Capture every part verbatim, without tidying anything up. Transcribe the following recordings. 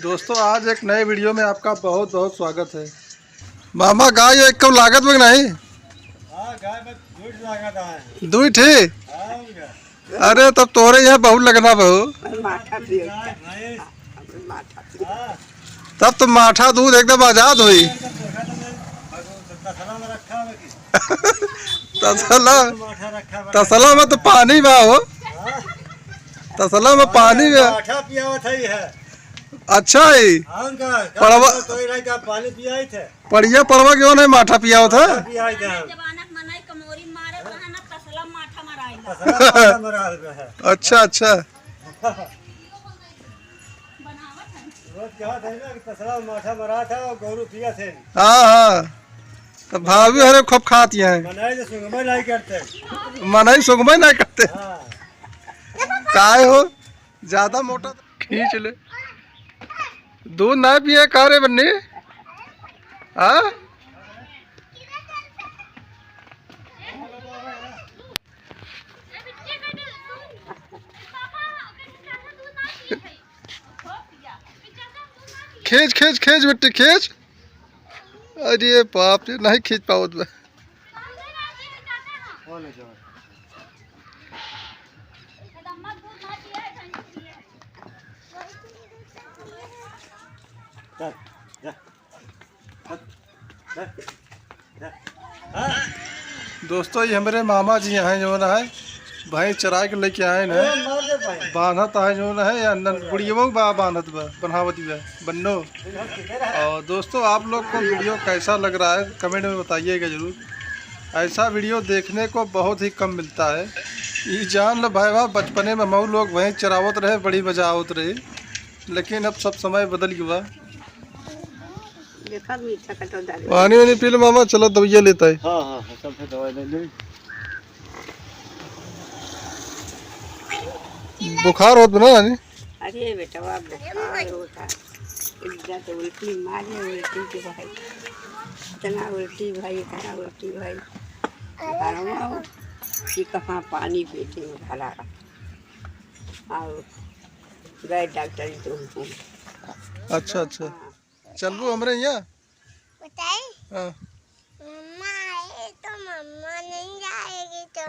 दोस्तों, आज एक नए वीडियो में आपका बहुत बहुत स्वागत है। मामा, गाय एक कम लागत बा कि नहीं? हाँ, गाय में दुई ठे लागत है। दुई ठे? हाँ, भैया। अरे, तब तोहरे यहाँ बहुत लगना बहू। माठा पियो। गाय, भैंस। माठा पियो। हाँ। तब तो माठा दूध एकदम आजाद होई। तसला में रखा है कि? तसला, माठा रखा है। तसला में तो पानी बा हो। हाँ। तसला में पानी बा। माठा पियावत है ये। अच्छा है। हाँ, का, का पड़वा तो ही रही, का पानी पियाई थे। पड़िया पड़वा क्यों नहीं माठा पियावत है? माठा पियाई थे। जमाना के मनई कमोरी मारत रहा ना, तसला माठा मराइला। तसला माठा मराइला है। अच्छा, अच्छा। रोज कहा थे ना कि तसला माठा मरा था और गौरू पिया थे। हाँ, हाँ। तो भाभी हरे खूब खाती हैं। मनई तो सुगमे नहीं करते। मनई सुगमे नहीं करते। हाँ। काय हो? ज्यादा मोटा तो खींच ले। दूध ना पिए का रे बन्नी? हाँ? खींच, खींच, खींच बेटी, खींच। अरे बाप रे, नहीं खींच पावत बा। चल, जा। दोस्तों, ये हमरे मामा जी हैं, जौन है भैंस चराए के लेके आए हैं, बांधत है जौन है, या नन-, गुड़ियवो बा-, बांधत बा, बन्हावत बा, बन्नो। और दोस्तों, आप लोग को वीडियो कैसा लग रहा है, कमेंट में बताइएगा जरूर। ऐसा वीडियो देखने को बहुत ही कम मिलता है। ये जान लो भाई, बचपने में हम लोग भैंस चरावत रहे, बड़ी मजा आवत रही, लेकिन अब सब समय बदल गया। देखा, मीठा का तो डाले। पानी वानी पी लो मामा, चलो दवाइयाँ लेता है। हाँ, हाँ, हाँ, चल फिर दवाई ले ले। बुखार होत बा ना रानी? अरे बेटवा, बुखार होता। इतना तो उल्टी मारे, उल्टी के भाई। इतना उल्टी भाई, इतना उल्टी भाई। घरवा हो कि कहाँ पानी पेटे में भरा रहा। और गए डॉक्टर तो हमको। अच्छा, अच्छा। हाँ। चलबू हमरे यहाँ? बताई? हाँ। मम्मा आए तो मम्मा नहीं जाएगी तो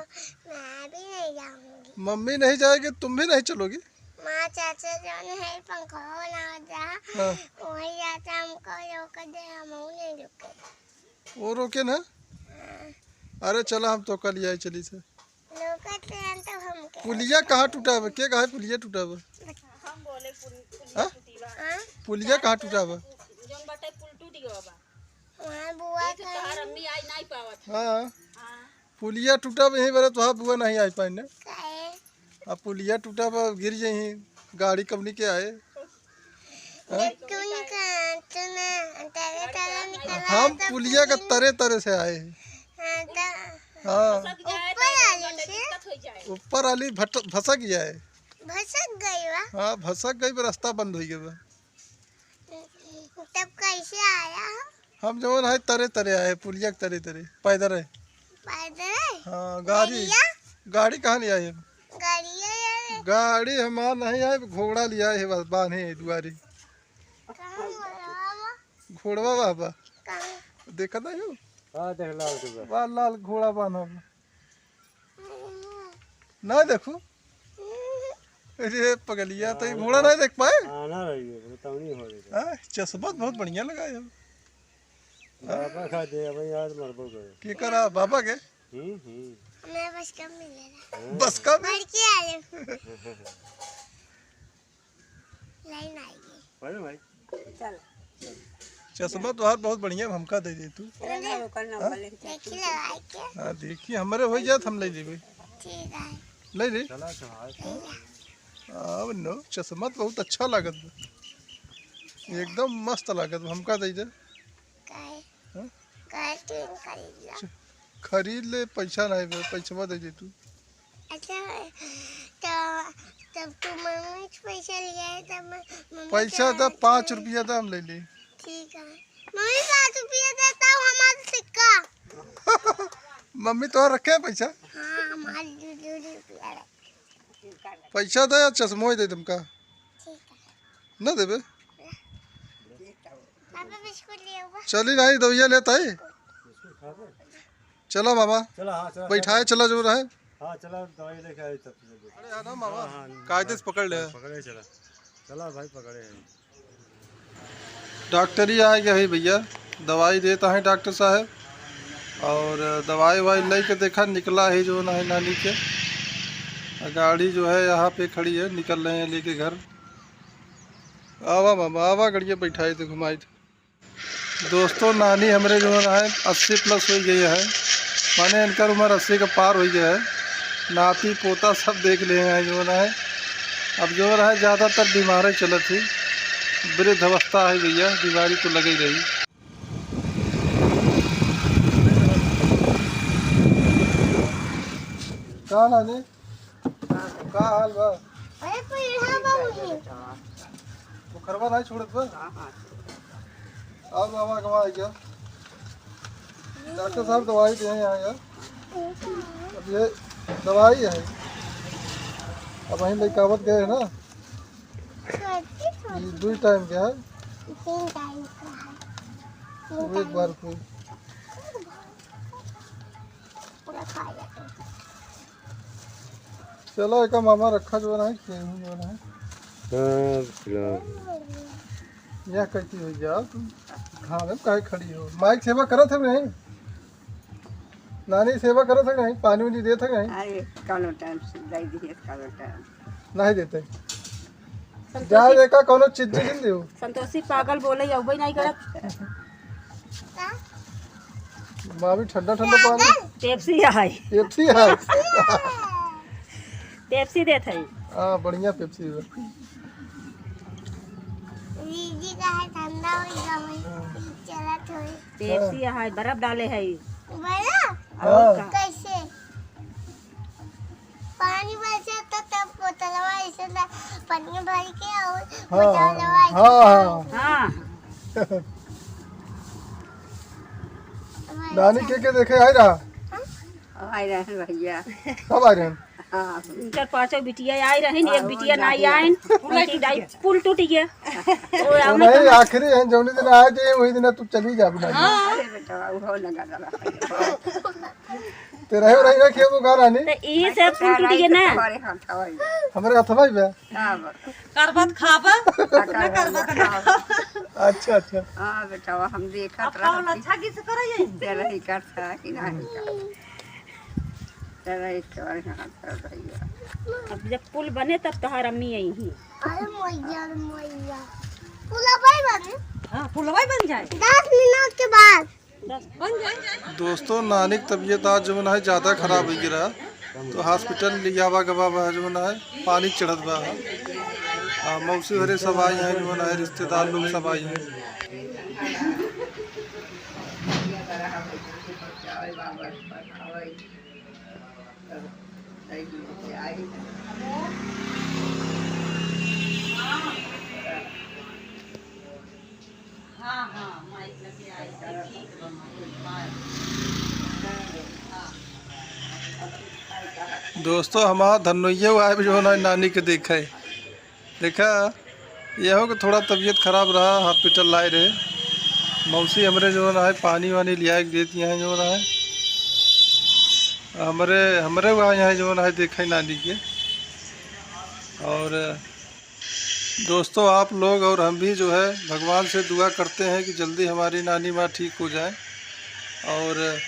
मैं भी नहीं जाऊंगी। मम्मी नहीं जाएगी, तुम भी नहीं चलोगी? माँ चाचा जौन है पंखा बनावत रहा, हाँ। वही जाता हमको रोक दे, हम नहीं रुके। वो रोके ना? हाँ। अरे चला, हम तो कल यही चली थे। लौकत रहन तब हम के पुलिया कहाँ टूटा बा? के कहा पुलिया टूटा बा? हम बोले पुल-, पुलिया हाँ? टूटी बा। हाँ? पुलिया कहाँ टूटा बा? जौन बाटे पुल टूट गवा बा। वहाँ बुआ एक का तोहार अम्मी आई नहीं पावत है। हाँ। हाँ। पुलिया टूटा बा, यही बरे तोहार बुआ नहीं आई पाई ना। काहे? अब पुलिया टूटा बा, गिर जाई, गाड़ी कमनी के आए। हाँ? तू निकाल, तू ना, तरे, तरे निकाला हम तो पुलिया का पुलिया तरे तरे से आए। हाँ, तो हाँ। ऊपर आली से? ऊपर आली भट-, भसक जाए। भसक गई बा? हाँ, भसक गई बा, रास्ता बंद हो गया बा। तब कैसे आया हो? हम जवन है तरे तरे आए, पुलिया के तरे तरे, पैदल है। पैदल है? हाँ, गाड़ी, गड़िया? गाड़ी कहाँ ले आए हम? गड़िया ले आए? गाड़ी हमार नहीं है, घोड़ा ले आए है, बस बांधे है दुआरी। कहाँ घोड़वा बा? घोड़वा बा, बा। कहाँ? देखत नहीं हो? हाँ, देख लाल के बा। बा लाल घोड़ा बांधा बा। हम्म। ना देखू। हम्म। अरे पगलिया, तो ये हाँ, घोड़ा हाँ। नहीं देख पाए? हाँ, ना रही है, बताओ नहीं हो रही है। हाँ, चश्मा बहुत बढ़िया लगा है। बाबा खा दे, अब यार मरबो करे। के करा, बाबा के? हम्म, हम्म। मैं बस कम मिलेला। हाँ। बस कम? बढ़ के आए। लाइन आएगी। भाई, भाई। चल। चश्मा तोहार बहुत बढ़िया, हमका दे दे तू। अरे ना, ओकर नंबर हाँ? लेके चल। देखी लगाई के। हाँ, देखी, हमरे हो जात, हम ले लेबे। ठीक है। ले ले। चला, चला, चला। अब नो, चश्मा तो बहुत अच्छा लागत बा। एकदम मस्त लागत बा, हमका दे दे। काहे? हाँ? काहे तू खरीद ला? च-, खरीद ले, पैसा नहीं बा, पैसवा दे दे तू। अच्छा, तो तब तू मम्मी से पैसा लिया है, तब मैं मम्मी पैसा के दा, हाथ पाँच में रुपया दा, हम ले ली। ठीक है। मम्मी, पाँच रुपया दे, तब हमारा सिक्का। मम्मी तोहार रखे हैं पैसा? हाँ, हमारे दो, दो रुपया रखे। पैसा दे या चश्मो ही दे तुमका। ठीक है। ना देबे? पापा बिस्कुट ले आवा। चली नानी, दवाइया लेत आई। चला मामा, चला, हाँ, चला, बैठाए चला। चला जो रहे। हाँ, चला, दवाई लेके आए तब से। अरे हाँ ना मामा, हाँ, हाँ, कायदे से पकड़ ले। पकड़े चला। चला भाई, पकड़े हैं। डॉक्टरी आ गया है भैया, दवाई देता है डॉक्टर साहब। और दवाई वाई लेके देखा, निकला है जो ना है नानी के। गाड़ी जो है यहाँ पे खड़ी है, निकल रहे हैं लेके घर। आवा मामा, आवा, गड़िया बैठाई थे, घुमाई थे। दोस्तों, नानी हमरे जो है अस्सी plus होइ गई है, माने इनकर उमर अस्सी के पार होइ गया है। नाती पोता सब देख ले हैं जो है। अब जो है ज्यादातर बीमारे चलत ही, वृद्ध अवस्था है भैया, बीमारी तो लगी रही। का नानी? का हाल बा? अरे, कोई यहाँ बा मुझे। बुखरवा नहीं छोड़त बा? और बाबा गवा है क्या? डॉक्टर साहब दवाई दे हैं यहाँ यार। अब ये दवाई है, अब वहीं लेके आवत गए हैं ना। ये दो टाइम का है। तीन टाइम का है। तीन वो एक टाइम। बार को। पूरा खा जाते हैं। चलो, एका मामा रखा जो है, केहू जो है। हाँ, चलो। यह कैसी हो गया तुम? घाम में काहे खड़ी हो? माइक सेवा करत है नहीं? नानी सेवा करत है नहीं? पानी उनी देत है नहीं? अरे, कौनो टाइम से दे दिए, कौनो टाइम। नहीं देते। संतोषी जा देखा, कौनो चीज जिन दियो। संतोषी पागल बोले, अउबे नहीं करत। मामी ठंडा ठंडा पानी। पेप्सी है। पेप्सी है। पेप्सी देत है। हाँ, बढ़िया पेप्सी है। दीदी का है ठंडा हो गया, मैं चला थोड़ी। पेप्सी है, बर्फ डाले है। बर्फ? और हाँ। का? कैसे? पानी बरसे तो तब बोतलवा ऐसे ना पनिया भर के और हाँ, बोतलवा ऐसे हाँ, ना। हाँ। हाँ। नानी के के देखे आई रहा? हाँ? आई रहे भैया। कब आई रहे? हाँ। इनकर पाँचों बिटिया आई रहिन, एक हाँ, बिटिया वो ना आई जाके आइन। पुल टूट गया। पुल टूट गया। वो वो आवने नहीं, का आखिरी है, जौनी दिन आ जाए, वही दिन तू चली जा बिना। हाँ। अरे बेटा, वो लगा रहा। ते रहे रही ना खेबो घर आने। तो इहे से पुल टूट गया ना। हमारे हाथ हवाई। हमारे हाथ हवाई बे। हाँ, बस। करबत खाबा, ना करबत ना। अच्छा, अच्छा। हाँ, बेटा, हम देखत अब खाओ रहती। अच्छा किस करे यही? ते रही करता कि नहीं करता। चलो, एक बार यहाँ कर भैया। अब जब पुल बने तब तोहार अम्मी आई ही। अरे मैया रे मैया। पुलवा ही बने? हाँ, पुलवा ही बन जाए। दस मिनट के बाद। दस बन जाए। दोस्तों, नानी की तबीयत आज जवन है ज्यादा खराब हो गिरा, तो हॉस्पिटल लियावा गवा बा जवन है, पानी चढ़त बा। आ, मौसी घरे सब आई हैं जवन है, रिश्तेदार लोग सब आई हैं। दोस्तों, हमार धनोइया आए भी जो है ना नानी के देखे। देखा, यहो के थोड़ा तबीयत खराब रहा, हॉस्पिटल लाए रहे। मौसी हमरे जो है पानी वानी लिया के देती हैं जो है। हमरे, हमरे वहाँ यहाँ जो है देखे नानी के। और दोस्तों, आप लोग और हम भी जो है भगवान से दुआ करते हैं कि जल्दी हमारी नानी माँ ठीक हो जाए और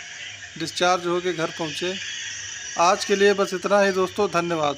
डिस्चार्ज होके घर पहुँचे। आज के लिए बस इतना ही दोस्तों, धन्यवाद।